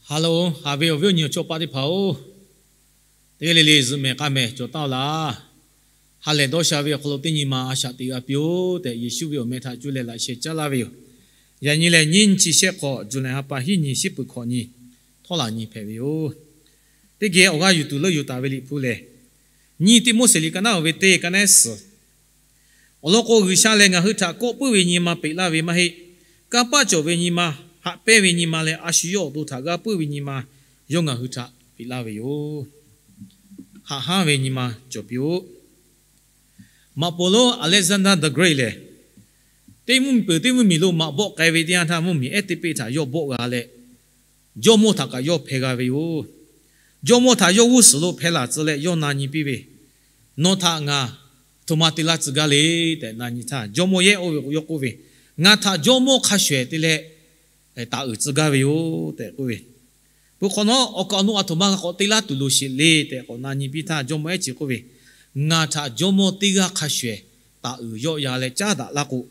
Hello, haꞈ ve awˬ viˉ awˬ nyi awˬ chawˇ paˆ teˇ hpaˍ-oˬ, teˇ g'aˇ le le zuhꞈ mehˍ k'aˇ mehˍ cawˬ taˍ-oˬ laˇ. Ha lehˬ dawˇ sha ve awˬ hk'aw lo teˇ nyi ma a shaꞈ teꞈ g'a piˇ-oˆ tehꞈ, Yeˍsuˆ ve awˬ meh htaꞈ cuˇ leh laꞈ sheh caˉ laˇ ve yoˬ. Yaꞈ nyi lehˬ, nyiˇ nyi chi shehˆ hk'awꞈ, July ha pa hiˉ nyi, shiˉ peuˬ hkawꞈ nyi, htawˇ laꞈ nyi hpehꞈ ve yoˬ. Teˇ geh awˬ g'aˇ yuˬ tuˬ leuˆ yuˬ taˍ ve Liꞈ hpu lehˬ, nyiˇ Tiˆmoˉseˍ liꞈ ka naˉ uˍ ve teˇ ka nehˉ suhˍ. Awˬ lawn k'o, G'uiˬsha lehˬ ngaˬ hui htaꞈ kawˆ puiˉ ve nyi ma peꞈ laˇ ve maˇ heˆ. Kanˇ paˆ cawˬ ve nyi ma, haꞈ pehnˇ ve nyi ma leh a shu yawˇ awˬ to htaꞈ g'a puiˉ ve nyi ma, yawˇ ngaˬ hui htaꞈ peꞈ laˇ ve yoˬ. Haꞈ hanˉ ve nyi ma cawˬ piˇ-oˆ. Maꞈ poˍ lonˉ Alexander the Great lehˬ, teˇ mvuhˇmiˬ peuˬ teˇ mvuhˇmiˬ lo maꞈ bawˆ k'ai ve teˇ yanˇ htaˇ, mvuhˇmiˬ ehˉ teˇ peˆ htaꞈ yawˇ bawˆ g'a leh, jawˇmawˇ htaꞈ kaꞈ yawˇ hpeh g'a ve yoˬ. Jawˇmawˇ htaꞈ yawˇ g'uˇ suhˍ lo hpeh laˬ tcuh leh yawˇ na nyi piˇ ve, Nawˬ htaꞈ ngaˬ aˬ htoꞈ ma te laˇ tcuh gaˇ le tehꞈ na nyi htaˇ, jawˇmawˇ yehˉ oˇ ve k'o yawˇ k'oˆ ve, Ngaˬ htaꞈ jawˇmawˇ hk'a shuˍ ehˍ te leh taˍ uiˍ tcuh gaˇ ve yoˬ tehꞈ k'oˆ ve. Peuˬ hk'awꞈ nawˉ, awˬ kaˍ awˬ nu aˬ htoꞈ ma g'a k'awꞈ te laˇ tuˬ loˍ sheˍ le tehꞈ k'awꞈ na nyi piˇ htaˇ, jawˇmawˇ ehˉ chi k'oˆ ve, Ngaˬ htaꞈ jawˇmawˇ teˇ g'aˇ hk'a shuˍ ehˍ taˍ uiˍ yawˆ ya leh caˉ daꞈ laˇ k'o,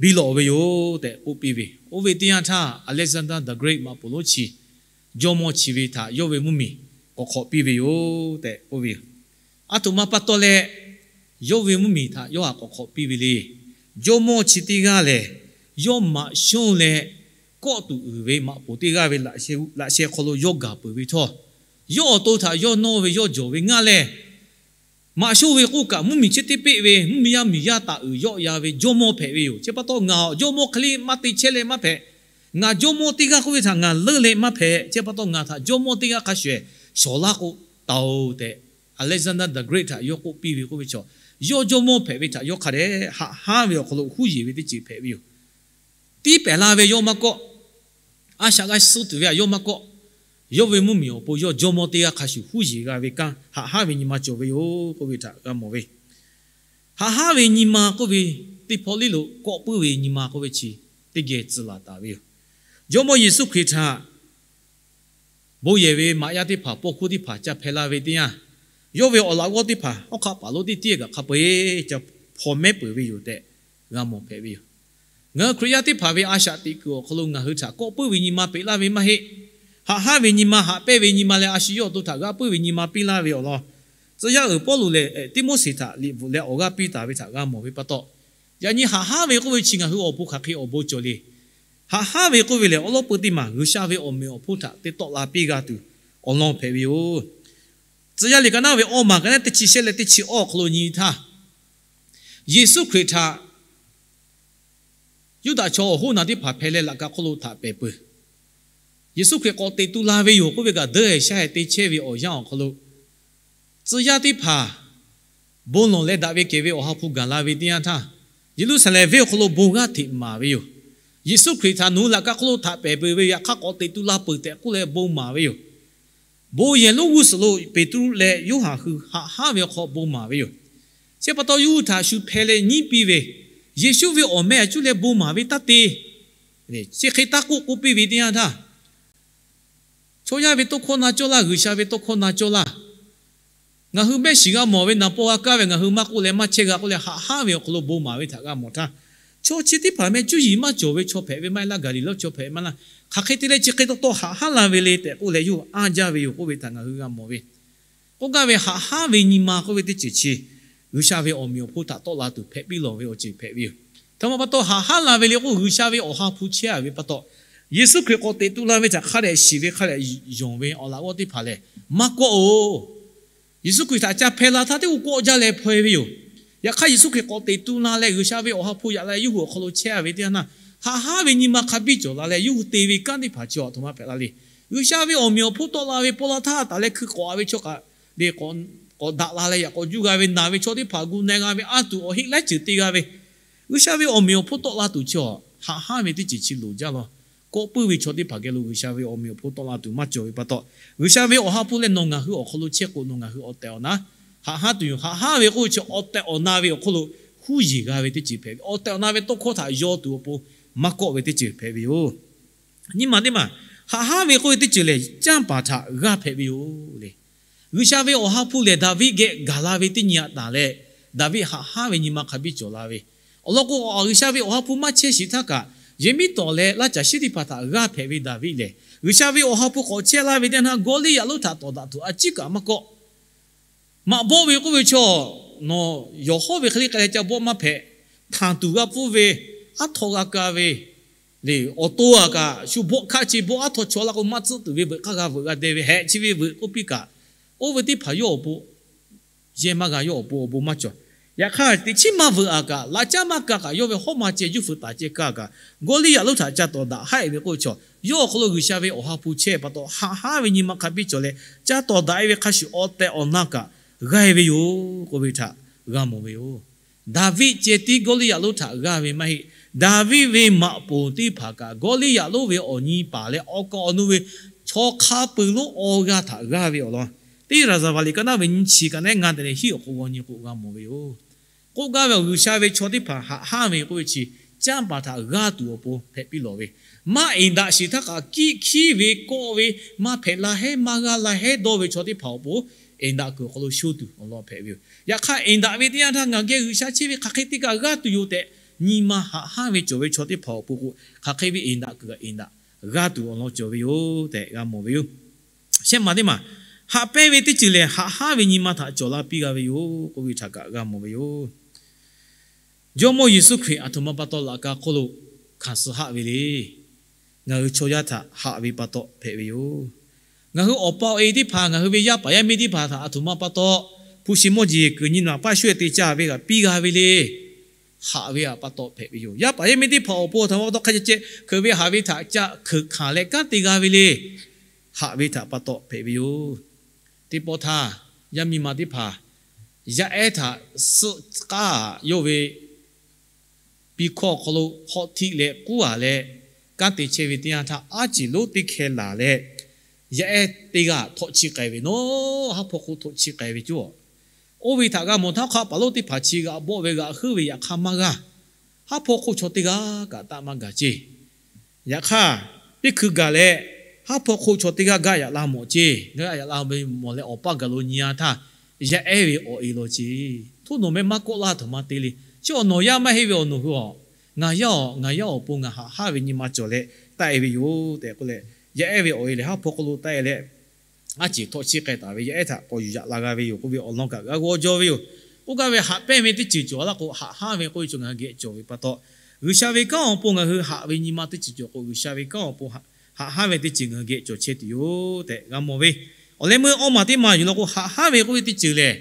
biˇ lawꞈ ve yoˬ tehꞈ k'oˆ piˇ ve. Oˇ ve teˇ yanˇ htaˇ, Alexander the Great maꞈ poˍ lonˉ chi jawˇmawˇ chi ve htaꞈ yawˇ ve mvuhˇmiˬ k'awꞈ hk'awꞈ piˇ ve yoˬ tehꞈ k'oˆ ve yoˬ. Aˬ htoꞈ ma pa taw leh yawˇ ve mvuhˇmiˬ htaꞈ yawˇ htaꞈ k'awꞈ hk'awꞈ piˇ ve le. Jawˇmawˇ chi teˇ g'aˇ lehˬ, yawˇ maꞈ shonˇ leh kawˆ tuˬ uiˍ ve maꞈ poˍ teˇ g'aˇ ve laꞈ sheh hk'aw lo yawˇ gaˬ peuˬ ve htawˇ, yawˇ awˬ to htaꞈ yawˇ nawˇ ve yawˇ jawˬ ve ngaˇ lehˬ, maꞈ shonˇ ve k'oˆ kaꞈ, mvuhˇmiˬ chi teˇ peˆ ve mvuhˇmiˬ yaˇ miˬ yaˇ taˍ uiˍ yawˆ ya ve jawˇmawˇ hpehꞈ ve yoˬ. Chi pa taw ngaˬ jawˇmawˇ hk'e le maˇ te chehˇ leh maˇ hpehꞈ. Ngaˬ jawˇmawˇ teˇ g'aˇ k'oˆ ve htaꞈ ngaˬ leuˆ leh maˇ hpehꞈ. Chi pa taw ngaˬ htaꞈ jawˇmawˇ teˇ g'aˇ hk'a shuˍ ehˍ shawˍ laˇ k'o, taˍ-oˬ tehꞈ, Alexander the Great htaꞈ yawˇ k'oˆ piˇ ve k'oˆ ve chaw, yawˇ jawˇmawˇ hpehꞈ ve htaꞈ yawˇ hk'a dehꞈ haꞈ hanˉ ve awˬ hk'aw lo huˉ yeˬ ve teˇ ceuˬ hpehꞈ ve yoˬ. Tiˉ pehˍ la ve yawˇ maˇ kawˆ, a shaꞈ g'a suh tuˬ ve htaꞈ yawˇ maˇ kawˆ, yawˇ ve mvuhˇmiˬ awˬ pon yawˇ jawˇmawˇ teˇ g'aˇ hk'a shuˍ huˉ yeˬ g'a ve kanˉ haꞈ hanˉ ve nyi ma cawˬ ve yoˬ k'oˆ ve htaꞈ g'a mawˬ ve. Haꞈ hanˉ ve nyi ma k'oˆ ve, teˇ hpawˇ liˇ lo kawˆ puiˉ ve nyi ma k'oˆ ve chi teˇ geh tcuh laˬ taˍ ve yoˬ. Jawˇmawˇ Yeˍsuˆ Hkriꞈ htaꞈ bon yehˬ ve maꞈ yaˇ teˇ hpaˍ, paw hkuˇ teˇ hpaˍ ca hpeh la ve teˇ yanˇ, yawˇ ve awˬ laꞈ g'awˇ teˇ hpaˍ awˬ hk'aˆ paˍ lonˉ teˇ tiˉ g'aꞈ hk'a peu-eˬ ca hpaw mehˉ peuˬ ve yoˬ tehꞈ g'a mawˬ hpehꞈ ve yoˬ. Ngaˬ hui Hkriꞈ yaˇ teˇ hpaˍ ve a shaꞈ teꞈ kuiˬ awˬ hk'aw lo ngaˬ hui htaꞈ kawˆ puiˉ ve nyi ma peꞈ laˇ ve maˇ heˆ. Haꞈ hanˉ ve nyi ma, haꞈ pehnˇ ve nyi ma leh a shu yawˇ awˬ to htaꞈ g'a puiˉ ve nyi ma piˇ laˇ ve awˬ lawn, tcuh yaˇ uiˍ Pawˇluꞈ lehˬ Tiˆmoˉseˍ htaꞈ liꞈ bvuhꞈ leh awˬ g'aˇ piˇ taˍ ve htaꞈ g'a mawˬ ve pa taw, yaꞈ nyi haꞈ hanˉ ve k'oˆ ve chi ngaˬ hui awˬ pon hk'aˬ hk'e awˬ bon cawˬ le. Haꞈ hanˉ ve k'oˆ ve lehˬ, awˉ lawˉ peu teˇ maˬ G'uiˬsha ve awˬ meꞈ awˬ hponˇ htaꞈ te tawˆ la piˇ g'a tuˬ awˬ lawn hpehꞈ ve yoˬ. Tcuh yaˇ liꞈ ka naˉ ve awˇ maˬ ka naˉ teˇ chi shehˆ leh teˇ chi awˇ awˬ hk'aw lo nyi htaˇ, Yeˍsuˆ Hkriꞈ htaꞈ Yuˇdaꞈ chaw awˬ hoˉ naˬ teˇ hpaˍ hpehꞈ leh laꞈ ka hk'oˆ lo htaꞈ pehˍ peuˬ. Yeˍsuˆ Hkriꞈ k'awꞈ teꞈ tu la ve yoˬ k'oˆ ve kaꞈ, dawˇ-e shaˉ-e te chehˇ ve awˬ yanˇ awˬ hk'aw lo, tcuh yaˇ teˇ hpaˍ bon lawˬ leh daꞈ ve kehˬ ve Awˬ ha hpu gaˬ la ve teˇ yanˇ htaˇ, Yeˍruˆsaˍlehnˍ venˇ awˬ hk'aw lo bon g'aˇ hteꞈ maˍ ve yoˬ. Yeˍsuˆ Hkriꞈ htaꞈ nawˬ hui laꞈ ka hk'oˆ lo htaꞈ pehˍ peuˬ ve, yaꞈ hk'aˇ k'awꞈ teꞈ tu la peuˬ tehꞈ k'oˆ leh bon maˍ ve yoˬ. Bon yehˬ lonˉ g'uˇ suhˍ lo Peˍtruˆ leh Yoˇhanˬ hui haꞈ hanˉ ve awˬ hk'aw bon maˍ ve yoˬ. Chi pa taw yawˇ hui htaꞈ shu hpeh leh nyiˉ piˇ ve, Yeˍsuˆ ve awˬ meh htaꞈ cuˇ leh bon maˍ ve taˇ te. Chi hk'e taˇ k'oˆ k'oˆ piˇ ve teˇ yanˇ htaˇ, chaw yaˇ ve tawˇ hkawˇ na cawˇ laˇ, G'uiˬsha ve tawˇ hkawˇ na cawˇ laˇ. Ngaˬ hui mehˆ shiˍ g'a mawˬ ve, naˍ paw g'a kaˇ ve ngaˬ hui maˇ k'oˆ leh maˇ chehˇ g'a k'oˆ leh, haꞈ hanˉ ve awˬ hk'aw lo bon maˍ ve htaꞈ g'a mawˬ htaˇ, chaw chi teˇ hpaˍ meh cuˇ yiˍ maˇ cawˬ ve chaw hpehꞈ ve maˇ heˆ laˇ, Gaˍliˍlaˆ chaw hpehꞈ ve maˇ heˆ laˇ, hk'aˬ hk'e te leh chi hk'e taw taw haꞈ hanˉ la ve le tehꞈ k'oˆ leh yawˇ hui anˇ jaˇ ve yoˬ k'oˆ ve htaꞈ ngaˬ hui g'a mawˬ ve. K'oˆ gaˇ ve, haꞈ hanˉ ve nyi ma k'oˆ ve teˇ ceuˬ chi G'uiˬsha ve awˬ meꞈ awˬ hponˇ htaꞈ tawˆ la tuˬ hpehꞈ piˇ lawˬ ve awˬ ceuˬ hpehꞈ ve yoˬ. Htaꞈ ma pa taw haꞈ hanˉ la ve le k'o, G'uiˬsha ve Awˬ ha hpu chehˇ a ve pa taw, Yeˍsuˆ Hkriꞈ k'awꞈ teꞈ tu la ve htaꞈ hk'a dehꞈ shiˍ ve, hk'a dehꞈ yonˍ ve awˬ laꞈ g'awˇ teˇ hpaˍ lehˬ, maˇ kawˆ-oˬ. Yeˍsuˆ Hkriꞈ htaꞈ ca hpeh la htaˇ teˇ g'uˇ kawˆ jaˇ leh hpaw-e ve yoˬ. Yaꞈ hk'aˇ Yeˍsuˆ Hkriꞈ k'awꞈ teꞈ tu la leh G'uiˬsha ve Awˬ ha hpu yaꞈ la yawˇ hui awˬ hk'aw lo chehˇ a ve teˇ yanˇ htaˇ, haꞈ hanˉ ve nyi ma hk'a biˇ cawˬ la leh yawˇ hui te ve kanˉ teˇ hpaˍ chi aˬ htoꞈ ma hpehꞈ la le. G'uiˬsha ve awˬ meꞈ awˬ hponˇ tawˆ la ve paw la htaˇ taˍ leh hkui k'awꞈ a ve chaw kaꞈ, k'awꞈ daꞈ la leh yaꞈ k'awꞈ juˇ g'a ve, naˬ ve chaw teˇ hpaˍ gu na g'a ve, a tuˬ awˬ heˆ laiˉ ceuˬ te g'a ve, G'uiˬsha ve awˬ meꞈ awˬ hponˇ tawˆ la tuˬ chi aˬ haꞈ hanˉ ve teˇ ceuˬ chi loˍ jaˇ law. Kawˆ puiˉ ve chaw teˇ hpaˍ geh lo G'uiˬsha ve awˬ meꞈ awˬ hponˇ tawˆ la tuˬ maˇ cawˬ ve pa taw, G'uiˬsha ve Awˬ ha hpu leh nawˬ ngaˬ hui awˬ hk'aw lo chehˇ k'o, nawˬ ngaˬ hui awˬ tehˬ awˬ na haꞈ hanˉ tuˬ yoˬ. Haꞈ hanˉ ve k'oˆ ve chi awˬ tehˬ awˬ na ve awˬ hk'oˆ lo huˉ yeˬ g'a ve teˇ ceuˬ hpehꞈ ve, awˬ tehˬ awˬ na ve tawˇ hkawˇ htaꞈ yaw tuˬ awˬ pon maˇ kawˆ ve teˇ ceuˬ hpehꞈ ve yoˬ. Nyi ma teˇ maˬ, haꞈ hanˉ ve k'oˆ ve teˇ ceuˬ lehˬ, canˇ paˍ htaꞈ g'aˇ hpehꞈ ve yoˬ le. G'uiˬsha ve Awˬ ha hpu lehˬ, Daˍviˆ geh gaˬ la ve teˇ nyi aꞈ taˍ leh, Daˍviˆ haꞈ hanˉ ve nyi ma hk'a biˇ cawˬ la ve. Awˬ lawn k'o, G'uiˬsha ve Awˬ ha hpu maˇ chehˇ shiˍ htaˇ kaꞈ, Yehˬ miˉ tawˍ leh laˇ caˬ shiˉ teˇ hpaˍ htaꞈ g'aˇ hpehꞈ ve Daˍviˆ lehˬ, G'uiˬsha ve awˬ ha hpu k'awꞈ chehˇ laˇ ve teˇ yanˇ htaˇ, Gawˇliˇyaꞈ lonˉ htaꞈ tawˍ daꞈ tuˬ a ciˉ kaꞈ maˇ kawˆ. Maꞈ bawˆ ve k'oˆ ve chaw, nawˬ yawˬ hawˉ ve hk'e le k'ai leh ca bawˆ maˇ hpehꞈ. Htanˬ tuˬ g'a pfuhˇ ve, aˉ htaw g'a ka ve, le awˬ to a kaꞈ shu bawˆ hkaˆ ce bawˆ aˉ htaw chaw laˇ k'o maˇ tcuhˆ tuˬ ve veuꞈ k'aˇ g'a veuꞈ g'a deh ve hehꞈ chi ve veuꞈ k'oˆ piˇ kaꞈ, oˇ ve teˇ hpaˍ yawˇ awˬ pon yehˇ maˇ g'a, yawˇ awˬ pon awˬ bon maˇ cawˬ. Yaꞈ hk'aˇ, teˇ chiˉ maˇ veuꞈ a kaꞈ, laꞈ caˉ maˇ ka kaꞈ, yawˇ ve hawˉ ma ceh juˇ fuiˍ taˍ ceh ka kaꞈ, Gawˇliˇyaꞈ lonˉ htaꞈ ca tawˍ daꞈ haˆ e ve k'oˆ ve chaw, yawˇ awˬ hk'aw lo G'uiˬsha ve awˬ ha hpu chehˇ pa taw, haꞈ hanˉ ve nyi ma hk'a biˇ cawˬ leh, ca tawˍ daꞈ e ve hk'a shuˍ awˬ tehˬ awˬ na kaꞈ g'aˇ e ve yoˬ k'oˆ ve htaꞈ g'a mawˬ ve yoˬ. Daˍviˆ ceh tiˉ Gawˇliˇyaꞈ lonˉ htaꞈ g'aˇ ve maˇ heˆ. Daˍviˆ ve maꞈ poˍ teˇ hpaˍ kaꞈ, Gawˇliˇyaꞈ lonˉ ve awˬ nyi paˍ leh awˬ kaˍ awˬ nu ve chaw hk'a peuˬ lonˉ awˬ g'aˇ htaꞈ g'aˇ ve awˬ lawn, teˇ Raˍzaˍvaˍ liꞈ ka naˉ ve nyiˇ chi ka naˉ ngaˇ tehꞈ leh hiˉ awˬ hk'aw g'aw nyi k'o g'a mawˬ ve yoˬ. K'oˆ gaˇ ve awˬ G'uiˬsha ve chaw teˇ hpaˍ haꞈ hanˉ ve k'oˆ ve chi, canˇ paˍ htaꞈ g'aˇ tuˬ awˬ pon hpehꞈ piˇ lawˬ ve, maˇ eˍ daꞈ shiˍ htaˇ kaꞈ kiˆ hkiˉ ve kawˆ ve, maˇ hpehꞈ la hehˉ maˇ g'aˇ la hehˉ dawˇ ve chaw teˇ hpaˍ awˬ pon, eˍ daꞈ kuiˬ awˬ hk'aw lo sho tuˬ awˬ lawn hpehꞈ ve yoˬ. Yaꞈ hk'aˇ, eˍ daꞈ ve teˇ yanˇ htaˇ ngaˬ geh G'uiˬsha chehˇ ve hk'aˬ hk'e te kaꞈ g'aˇ tuˬ yoˬ tehꞈ, nyi ma haꞈ hanˉ ve cawˬ ve chaw teˇ hpaˍ awˬ pon k'o, hk'aˬ hk'e ve eˍ daꞈ kuiˬ kaꞈ eˍ daꞈ g'aˇ tuˬ awˬ lawn cawˬ ve yoˬ tehꞈ g'a mawˬ ve yoˬ. Shehˆ maˬ teˇ maˬ, haꞈ pehnˇ ve teˇ ceuˬ lehˬ, haꞈ hanˉ ve nyi ma htaꞈ cawˬ la piˇ g'a ve yoˬ k'oˆ ve htaꞈ kaꞈ g'a mawˬ ve yoˬ. Jawˇmawˇ Yeˍsuˆ Hkriꞈ aˬ htoꞈ ma pa taw laꞈ ka hk'oˆ lo hkanˍ suh haˆ ve le. Ngaˬ hui chaw yaˇ htaꞈ haꞈ ve pa taw hpehꞈ ve yoˬ. Ngaˬ hui awˬ pa awˬ e teˇ hpaˍ, ngaˬ hui ve yaˇ paˍ yaˇ miˇ teˇ hpaˍ htaꞈ aˬ htoꞈ ma pa taw, hpu shi mawˇ jeˬ kuiˬ nyi naˬ paˇ shu e te caˇ ve kaꞈ piˇ g'a ve le. Haꞈ ve htaꞈ pa taw hpehꞈ ve yoˬ. Yaˇ paˍ yaˇ miˇ teˇ hpaˍ awˬ pon aˬ htoꞈ ma pa taw hk'a ceh ceh hkeuꞈ ve haꞈ ve htaꞈ ca hkeuꞈ hkanˍ leh kanˉ te g'a ve le. Haꞈ ve htaꞈ pa taw hpehꞈ ve yoˬ. Teˇ pawˆ htaˇ, yaˇ miˇ ma teˇ hpaˍ yaˇ ehˉ htaꞈ suhˆ k'aˇ yawˇ ve piˇ hkawˇ awˬ hk'aw lo hawˆ htiˆ leh k'uˉ a leh, kanˉ te chehˇ ve teˇ yanˇ htaˇ, aˉ ceˬ lonˉ teˇ hkeh laˬ leh, yaˇ ehˉ teˇ g'aˇ htaꞈ htawꞈ chiˇ k'ai ve, nawˬ haˉ hpawˇ hk'oˆ htawꞈ chiˇ k'ai ve cawˬ. Oˇ ve htaꞈ g'a mawˬ htaˇ, hk'aw paˍ lonˉ teˇ hpaˍ chi g'aꞈ bawˆ ve g'aꞈ heuˉ ve yaꞈ hk'aˇ maˇ g'aˇ. Haˉ hpawˇ hk'oˆ chaw teˇ g'aˇ kaꞈ taˆ maˇ gaˬ ceˇ. Yaꞈ hk'aˇ, teˇ hkui gaˬ leh, haˉ hpawˇ hk'oˆ chaw teˇ g'aˇ gaˇ yaꞈ la mawˬ ceˇ. Gaˇ yaꞈ la ve mawˬ leh awˬ paˇ gaˬ lo nyi a htaˇ, yaˇ ehˉ ve awˬ e law ceˇ. Htoˇ nawˬ meh maˇ kawˆ laˇ htoꞈ ma te le. Chi awˬ nawˬ yaˇ maˇ heˆ ve awˬ nawˬ hui a, ngaˬ yaˇ awˬ, ngaˬ yaˇ awˬ pon ngaˬ haꞈ hanˉ ve nyi ma cawˬ leh taˆ e ve yoˬ tehꞈ k'oˆ leh, yaˇ ehˉ ve awˬ e lehˬ haˉ hpawˇ hk'oˆ lo taˆ e leh, aˉ ceˬ htawꞈ chiˇ k'ai taˍ ve yaˇ ehˉ htaꞈ k'awꞈ yuˬ yaꞈ la g'a ve yoˬ k'oˆ ve awˬ lawn kaꞈ g'a g'aw jaw ve yoˬ. K'oˆ gaˇ ve haꞈ pehnˇ ve teˇ ceuˬ cawˬ laˇ k'o, haꞈ hanˉ ve k'oˆ ve cawˬ ngaˬ hui geh cawˬ ve pa taw, G'uiˬsha ve kanˉ awˬ pon ngaˬ hui haꞈ ve nyi ma teˇ ceuˬ cawˬ k'o, G'uiˬsha ve kanˉ awˬ pon haꞈ, haꞈ hanˉ ve teˇ ceuˬ ngaˬ hui geh cawˬ chehˇ tuˬ yoˬ tehꞈ g'a mawˬ ve. Awˬ leh meuˇ awˇ maˬ teˇ maˬ yuˬ law k'o, haꞈ hanˉ ve k'oˆ ve teˇ ceuˬ lehˬ,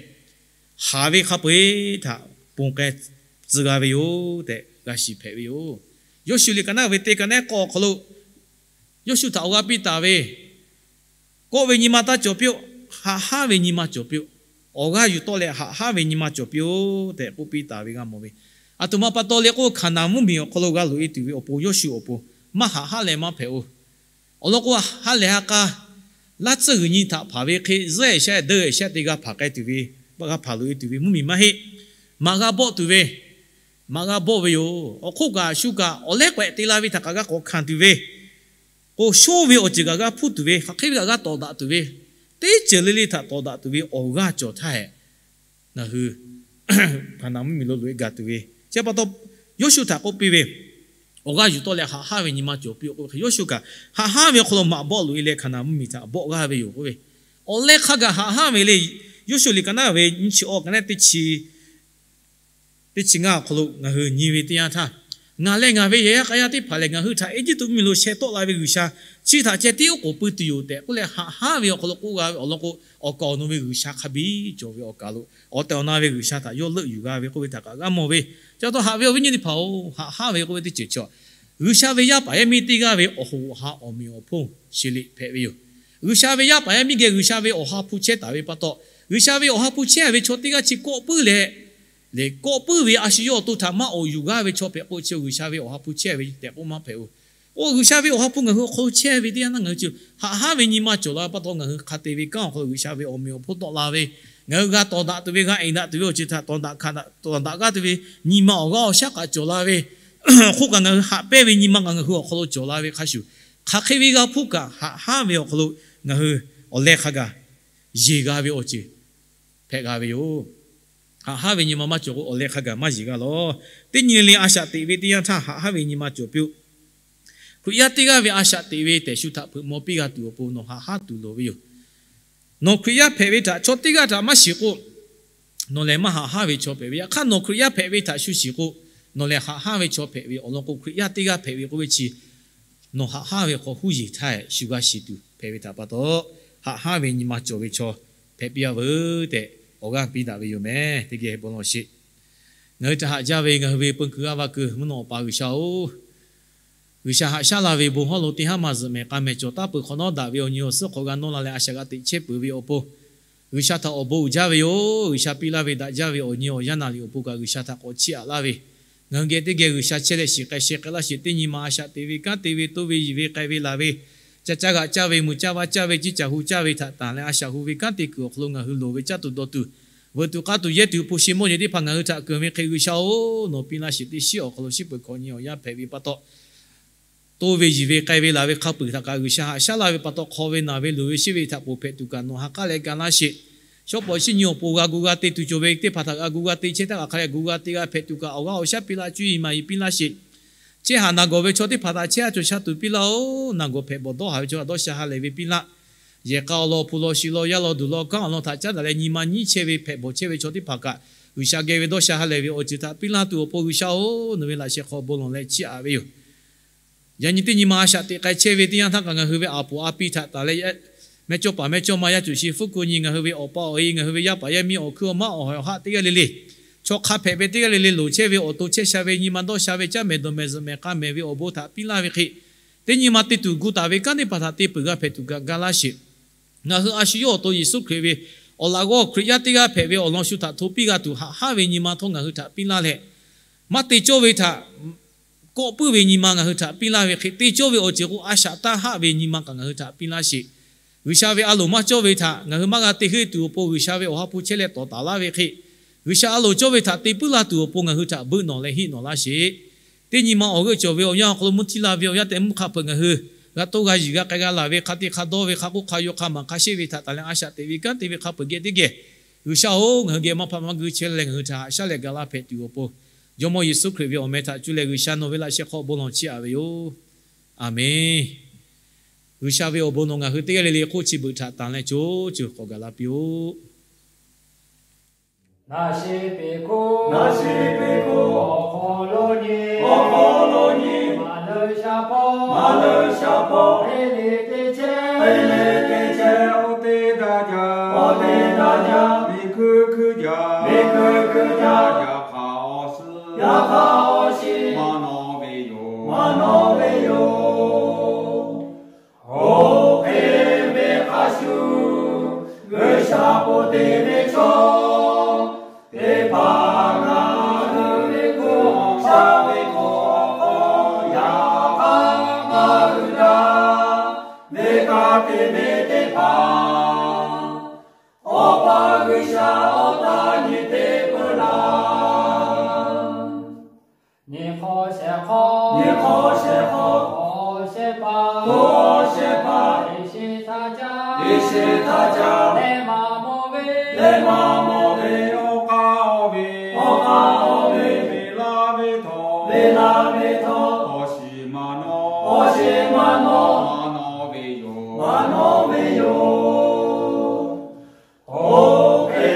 haˍ ve hk'a peu-eˬ htaꞈ ponˬ k'ai tcuh g'a ve yoˬ tehꞈ g'a shiˍ hpehꞈ ve yoˬ. Yoˇshuˆ liꞈ ka naˉ ve teˇ ka naˉ k'awˇ awˬ hk'aw lo, Yoˇshuˆ htaꞈ awˬ g'aˇ piˇ taˍ ve, kawˆ ve nyi ma taˇ cawˬ piˇ-oˆ. Haꞈ hanˉ ve nyi ma cawˬ piˇ-oˆ. Awˬ g'aˇ yuˬ tawˆ leh haꞈ hanˉ ve nyi ma cawˬ piˇ-oˆ tehꞈ k'oˆ piˇ taˍ ve g'a mawˬ ve. Aˬ htoꞈ ma pa taw le k'o, Hkaˍnanˍ mvuhˇmiˬ awˬ hk'aw lo g'a loꞈ e tuˬ ve awˬ pon Yoˇshuˆ awˬ pon maˇ haꞈ hanˉ leh maˇ hpehꞈ-oˬ. Awˬ lawn k'o, ha lehˬ ha k'a, laˇ tsuhˇ g'uiˬ nyi htaꞈ hpanˍ ve hk'e, zuhˆ ehˬ shaˆ ehˬ deuˆ ehˬ shaˆ te g'a hpanˍ k'ai tuˬ ve, g'a hpanˍ loꞈ e tuˬ ve mvuhˇmiˬ maˇ heˆ. Maꞈ g'a bawˆ tuˬ ve, maꞈ g'a bawˆ ve yoˬ. Awˬ hk'oˆ kaꞈ shu kaꞈ awˬ lehˉ k'awehꞈ te la ve htaꞈ kaꞈ g'a k'awꞈ hkanˍ tuˬ ve, k'o shonˇ ve awˬ ceuˬ kaꞈ g'a hpuˇ tuˬ ve, hk'aˬ hk'e ve kaꞈ g'a tawˍ daꞈ tuˬ ve, teˇ ceuˬ le le htaꞈ tawˍ daꞈ tuˬ ve awˬ g'aˇ cawˬ htaˇ hehꞈ, ngaˬ hui Hkaˍnanˍ mvuhˇmiˬ lo loꞈ e gaˬ tuˬ ve chi pa taw, Yoˇshuˆ htaꞈ k'oˆ piˇ ve, awˬ g'aˇ yuˬ tawˆ leh haꞈ hanˉ ve nyi ma cawˬ piˇ-oˆ k'oˆ ve hk'e, Yoˇshuˆ kaꞈ haꞈ hanˉ ve awˬ hk'aw lo maꞈ bawˆ loꞈ e leh Hkaˍnanˍ mvuhˇmiˬ htaꞈ bawˆ g'aˇ ve yoˬ k'oˆ ve. Awˬ lehˉ hk'a gaˬ haꞈ hanˉ ve le. Yoˇshuˆ liꞈ ka naˉ ve nyiˇ chi awˇ ka naˉ teˇ chi teˇ chi ngaˇ awˬ hk'aw lo ngaˬ hui nyi ve teˇ yanˇ htaˇ, ngaˬ leh ngaˬ ve yehˬ yaˇ k'a yaˇ teˇ hpaˍ lehˬ, ngaˬ hui htaꞈ Eˇjiˇtuꞈ mvuhˇmiˬ lo sheh tawˆ la ve G'uiˬsha chi htaꞈ ceh tiˉ oˉ k'oˍ pui tuˬ yoˬ tehꞈ k'oˆ leh haꞈ hanˉ ve awˬ hk'aw lo k'oˆ g'a ve awˬ lawn k'o, awˬ kaˍ awˬ nu ve G'uiˬsha hk'a biˇ cawˬ ve awˬ kaˍ lo, awˬ tehˬ awˬ na ve G'uiˬsha htaꞈ yawˇ leuˆ yuˬ g'a ve k'oˆ ve htaꞈ kaꞈ g'a mawˬ ve. Chi pa taw haꞈ ve awˬ viˉ nyi teˇ hpaˍ-oˬ, haꞈ hanˉ ve k'oˆ ve teˇ ceuˬ chaw, G'uiˬsha ve yaˇ paˍ yaˇ miˇ teˇ g'aˇ ve awˬ hoꞈ awˬ ha awˬ meꞈ awˬ hponˇ sheˍ liꞈ hpehꞈ ve yoˬ. G'uiˬsha ve yaˇ paˍ yaˇ miˇ geh G'uiˬsha ve awˬ ha hpu chehˇ taˍ ve pa taw, G'uiˬsha ve awˬ ha hpu chehˇ ve chaw teˇ g'aˇ chi kawˆ puiˉ leh, leh kawˆ puiˉ ve a shu yawˇ awˬ to htaꞈ maˇ awˬ yuˬ g'aˇ ve chaw hpehꞈ k'o, chi G'uiˬsha ve awˬ ha hpu chehˇ ve tehꞈ k'oˆ maˇ hpehꞈ-oˬ. K'o G'uiˬsha ve awˬ ha hpu ngaˬ hui awˬ hk'aw lo chehˇ ve teˇ yanˇ htaˇ ngaˬ hui chi haꞈ hanˉ ve nyi ma cawˬ la pa taw, ngaˬ hui hk'a te ve kanˉ awˬ hk'aw lo G'uiˬsha ve awˬ meꞈ awˬ hponˇ tawˆ la ve, ngaˬ hui g'a tawˍ daꞈ tuˬ ve, g'a eˍ daꞈ tuˬ ve awˬ ceuˬ htaꞈ tawˍ daꞈ hkanˍ daꞈ, tawˍ daꞈ g'aˇ tuˬ ve nyi ma awˬ g'aˇ awˬ shaˉ kaꞈ cawˬ la ve, hk'oˆ kaꞈ ngaˬ hui haꞈ pehnˇ ve nyi ma kaꞈ ngaˬ hui awˬ hk'aw lo cawˬ la ve hk'a shuˍ, hk'aˬ hk'e ve g'a hpuˇ kaꞈ haꞈ hanˉ ve awˬ hk'aw lo ngaˬ hui awˬ leh hk'a gaˬ yeˬ g'a ve awˬ ceuˬ hpehꞈ g'a ve yoˬ. Haꞈ hanˉ ve nyi ma maˇ cawˬ k'o, awˬ leh hk'a gaˬ maˇ yeˬ g'a lawˬ. Teˇ nyi le le a shaꞈ teꞈ ve teˇ yanˇ htaˇ haꞈ hanˉ ve nyi ma cawˬ piˇ-oˆ. Hkriꞈ yaˇ teˇ g'aˇ ve a shaꞈ teꞈ ve tehꞈ shu htaꞈ hpeuꞈ maw piˇ g'a tuˬ awˬ pon nawˬ haꞈ hanˉ tuˬ loˍ ve yoˬ. Nawˬ Hkriꞈ yaˇ hpehꞈ ve htaꞈ chaw teˇ g'aˇ htaꞈ maˇ shiˍ k'o, nawˬ lehˬ maˇ haꞈ hanˉ ve chaw hpehꞈ ve. Yaꞈ hk'aˇ nawˬ Hkriꞈ yaˇ hpehꞈ ve htaꞈ shu shiˍ k'o, nawˬ lehˬ haꞈ hanˉ ve chaw hpehꞈ ve awˬ lawn k'o, Hkriꞈ yaˇ teˇ g'aˇ hpehꞈ ve k'oˆ ve chi nawˬ haꞈ hanˉ ve hk'aw huˉ yeˬ htaˇ shu g'a shiˍ tuˬ hpehꞈ ve htaꞈ pa taw, haꞈ hanˉ ve nyi ma cawˬ ve chaw hpehꞈ piˇ a veuˬ tehꞈ awˬ g'aˇ piˇ daꞈ ve yoˬ meh. Teˇ geh bon lawˬ sheˍ. Ngaˬ hui htaꞈ haꞈ jaˇ ve ngaˬ hui ve peu kuiˬ g'aˇ va kuiˬ mvuhˇ naw awˬ pa G'uiˬsha-oˬ, G'uiˬsha haꞈ shaˉ la ve bon hawˉ lo teˇ haˉ maˇ zuhꞈ mehˍ k'a mehˍ cawˬ taˉ peuˬ hk'awꞈ nawˉ daꞈ ve awˬ nyi awˬ suhˉ hk'awꞈ g'a nawˇ la leh a shaꞈ g'a teꞈ chehˇ peuˬ ve awˬ pon, G'uiˬsha htaꞈ awˬ bon uiˍ jaˇ ve yoˬ. G'uiˬsha piˇ laˇ ve daꞈ jaˇ ve awˬ nyi awˬ yaˇ naˍ riˍ awˬ pon kaꞈ G'uiˬsha htaꞈ k'awꞈ chiˇ aꞈ laˇ ve, ngaˬ hui geh teˇ geh G'uiˬsha chehˇ leh shiˍ k'ai sheh k'ai laˇ sheˍ. Teˇ nyi ma a shaꞈ teꞈ ve kanˉ te ve toˇ ve yiˬ ve k'ai ve laˬ ve, ca caˇ g'aꞈ caˇ ve muiˬ caˇ vaˇ caˇ ve ciˇ caˬ hu caˇ ve htaꞈ tanˬ leh a shaꞈ hu ve kanˉ te kuiˬ awˬ hk'aw lo ngaˬ hui loˍ ve caˇ tuˬ dawˬ tuˬ, veuꞈ tuˬ k'aˇ tuˬ yehˇ tuˬ hpu shi mawˇ jeˬ teˇ hpaˍ ngaˬ hui htaꞈ keunˍ ve hk'e G'uiˬsha-oˬ, nawˬ piˇ laˇ sheˍ. Teˇ shiˉ awˬ hk'aw lo shiˉ peuˬ hkawꞈ nyi awˬ yanˇ hpehꞈ ve pa taw, toˇ ve yiˬ ve k'ai ve laˬ ve hk'a peu-eˬ htaꞈ kaꞈ G'uiˬsha haꞈ shaˉ laˇ ve pa taw, hk'aw ve naˬ ve luˬ ve sheˆ ve htaꞈ poˬ hpehꞈ tuˬ kaꞈ nawˬ ha k'aˉ leh ga laˇ sheˍ. Shawˉ pawˍ shinˉ nyi awˬ pon g'a gu g'a te tuˬ cawˬ ve teˇ hpaˍ htaꞈ g'a gu g'a te chehˇ htaˇ kaꞈ hk'a leh gu g'a te g'a hpehꞈ tuˬ kaꞈ awˬ g'aˇ awˬ shaˉ piˇ laˇ, cuˇ yiˍ maˍ yiˍ piˇ laˇ sheˍ. Chehˇ haˍ naˬ gawˬ ve chaw teˇ hpaˍ htaꞈ chehˇ a cawˬ sha tuˬ piˇ laˇ-oˬ. Naˬ gawˬ hpehꞈ bawˬ dawˇ haˍ ve chaw htaꞈ dawˇ sha ha lehˬ ve piˇ laˇ. Yehˬ k'a awˬ lawn hpu law shi law yaˇ law duˬ law kanˉ awˬ lawn htaꞈ caˉ daꞈ leh nyi ma nyiˉ chehˇ ve hpehꞈ bawˬ chehˇ ve chaw teˇ hpaˍ kaꞈ G'uiˬsha geh ve dawˇ sha ha lehˬ ve awˬ ceuˬ htaꞈ piˇ laˇ tuˬ awˬ pon G'uiˬsha-oˬ, nawˬ ve laꞈ sheh hk'aw bon lawˬ leh chiˇ aꞈ ve yoˬ. Yaꞈ nyi teˇ nyi ma a shaꞈ teꞈ k'ai chehˇ ve teˇ yanˇ htaˇ kaꞈ ngaˬ hui ve aˍ poˍ a pi htaꞈ tanˬ leh, mehˇ cawˇ paˍ mehˇ cawˇ ma yaˇ cuˬ shi fuˉ kuˆ nyi ngaˬ hui ve awˬ pa awˬ e ngaˬ hui ve yaˇ paˍ yaˇ miˇ awˬ hkuiˉ awˬ maˉ awˬ hawˍ awˬ haˆ teˇ g'aˇ le le, chaw hk'a hpehꞈ ve teˇ g'aˇ le le loˍ chehˇ ve awˬ to chehˇ sha ve nyi ma dawˇ sha ve caˇ mehˍ dawˬ mehˍ zuhꞈ mehˍ k'a mehˍ ve awˬ bon htaꞈ piˇ laˇ ve hk'e, teˇ nyi ma te tuˬ gu taˍ ve kanˉ teˇ hpaˍ htaꞈ te peuˬ g'a hpehꞈ tuˬ kaꞈ ga laˇ sheˍ. Ngaˬ hui a shu yawˇ awˬ to Yeˍsuˆ Hkriꞈ ve awˬ laꞈ g'awˇ Hkriꞈ yaˇ teˇ g'aˇ hpehꞈ ve awˬ lawn shu htaꞈ hto piˇ g'a tuˬ haꞈ haˉ ve nyi ma htawˇ ngaˬ hui htaꞈ piˇ laˇ leh, maˇ te cawˇ ve htaꞈ kawˆ puiˉ ve nyi ma ngaˬ hui htaꞈ piˇ laˇ ve hk'e, te cawˇ ve awˬ ceuˬ k'o a shaꞈ taˇ haˆ ve nyi ma kaꞈ ngaˬ hui htaꞈ piˇ laˇ sheˍ. G'uiˬsha ve a loˍ maˇ cawˇ ve htaꞈ ngaˬ hui maˇ g'a te heuˆ tuˬ awˬ pon G'uiˬsha ve awˬ ha hpu chehˇ leh tawˍ taˍ laˇ ve hk'e, G'uiˬsha a loˍ cawˇ ve htaꞈ te puiˉ laˇ tuˬ awˬ pon ngaˬ hui htaꞈ beuˆ nawˬ leh heˆ nawˬ laˇ sheˍ. Teˇ nyi ma awˬ g'euˆ cawˬ ve awˬ yanˇ awˬ hk'aw lo mvuhˇ htiˇ la ve awˬ yanˇ tehꞈ mvuhˇ hk'a hpeuꞈ ngaˬ hui g'a toˇ g'a yiˬ g'a k'ai g'a laˬ ve hk'a te hk'a dawˇ ve hk'a k'oˆ hk'a yaw hk'a maˍ hk'a sheˆ ve htaꞈ tanˬ leh a shaꞈ teꞈ ve kanˉ te ve hk'a peuˬ geh teˇ geh, G'uiˬsha-oˬ, ngaˬ hui geh maˇ hpaˆ maˇ guˇ chehˇ leh ngaˬ hui htaꞈ haꞈ shaˉ leh ga laˇ hpehꞈ tuˬ awˬ pon, Jawˇmawˇ Yeˍsuˆ Hkriꞈ ve awˬ meh htaꞈ cuˇ leh G'uiˬsha nawˬ ve laꞈ sheh hk'aw bon lawˬ chiˇ aꞈ ve yoˬ. Aˬmenˍ. G'uiˬsha ve awˬ bon nawˬ ngaˬ hui teˇ g'aˇ le le hk'oˆ chi beuꞈ htaꞈ tanˬ leh co ceuˬ k'awꞈ gaˬ la piˇ-oˆ. Naˍ sheˍ peˍ hkuˇ, naˍ sheˍ peˍ hkuˇ, awˬ hk'aw lo nyi, awˬ hk'aw lo nyi, maˍ leuˬ sha hpawˇ, maˍ leuˬ sha hpawˇ, teˇ le teˇ chehˇ, teˇ le teˇ chehˇ, oˇ te daꞈ jaˇ, oˇ te daꞈ jaˇ, miˬ hkui hkui jaˇ, miˬ hkui hkui jaˇ, yaꞈ hk'aˇ awˬ suhˍ, yaꞈ hk'aˇ awˬ shiˍ, maˇ nawˬ ve yoˬ, maˇ nawˬ ve yoˬ. Oˇ hk'e ve hk'a shuˍ, G'uiˬsha po te ve chaw teˇ hpaˍ ngaˬ hui ve hkui sha ve hk'aw yaꞈ hk'aˇ maˇ hui daꞈ ve ka te ve teˇ hpaˍ, Awˬ pa G'uiˬsha awˬ ta nyi te peuˬ laˇ. Nyi hk'aw shehˍ hk'aw, nyi hk'aw shehˍ hk'aw, hk'aw shehˍ hpaˇ, hk'aw shehˍ hpaˇ, Iˉshiˍ htaˇ caˇ, Iˉshiˍ htaˇ caˇ, leh maˇ mawˬ ve, leh maˇ mawˬ ve, awˬ k'aˇ ve, awˬ k'aˇ ve, ve laˇ ve htawˇ, ve laˇ ve htawˇ, awˬ shiˍ maˇ nawˬ, awˬ shiˍ maˇ nawˬ, maˇ nawˬ ve yoˬ, maˇ nawˬ ve yoˬ. Oˇ hk'e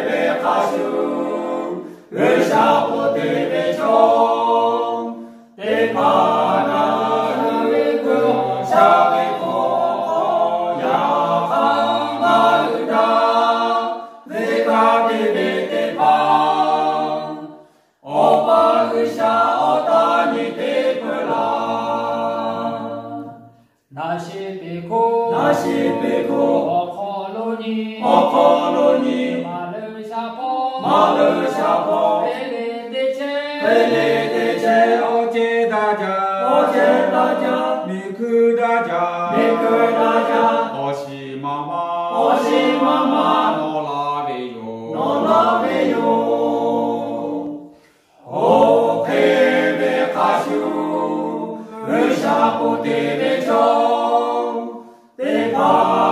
ve hk'a shuˍ, G'uiˬsha po te ve chaw teˇ hpaˍ ngaˬ hui ve hkui sha ve hk'aw yaꞈ hk'aˇ maˇ hui daꞈ ve ka te ve teˇ hpaˍ, Awˬ pa G'uiˬsha awˬ ta nyi te peuˬ laˇ. Naˍ shiˍ peˍ hkuˇ, naˍ shiˍ peˍ hkuˇ, awˬ hk'aw lo nyi, awˬ hk'aw lo nyi, maˇ leuˬ sha hpawˇ, maˇ leuˬ sha hpawˇ, teˇ le teˇ chehˇ, teˇ le teˇ chehˇ, awˬ cehˇ daꞈ jaˇ, awˬ cehˇ daꞈ jaˇ, miˬ hkui daꞈ jaˇ, miˬ hkui daꞈ jaˇ, awˬ shiˍ maˇ maˇ, awˬ shiˍ maˇ maˇ, nawˬ laˇ ve yoˬ, nawˬ laˇ ve yoˬ. Oˇ hk'e ve hk'a shuˍ, G'uiˬsha po te ve chaw teˇ hpaˍ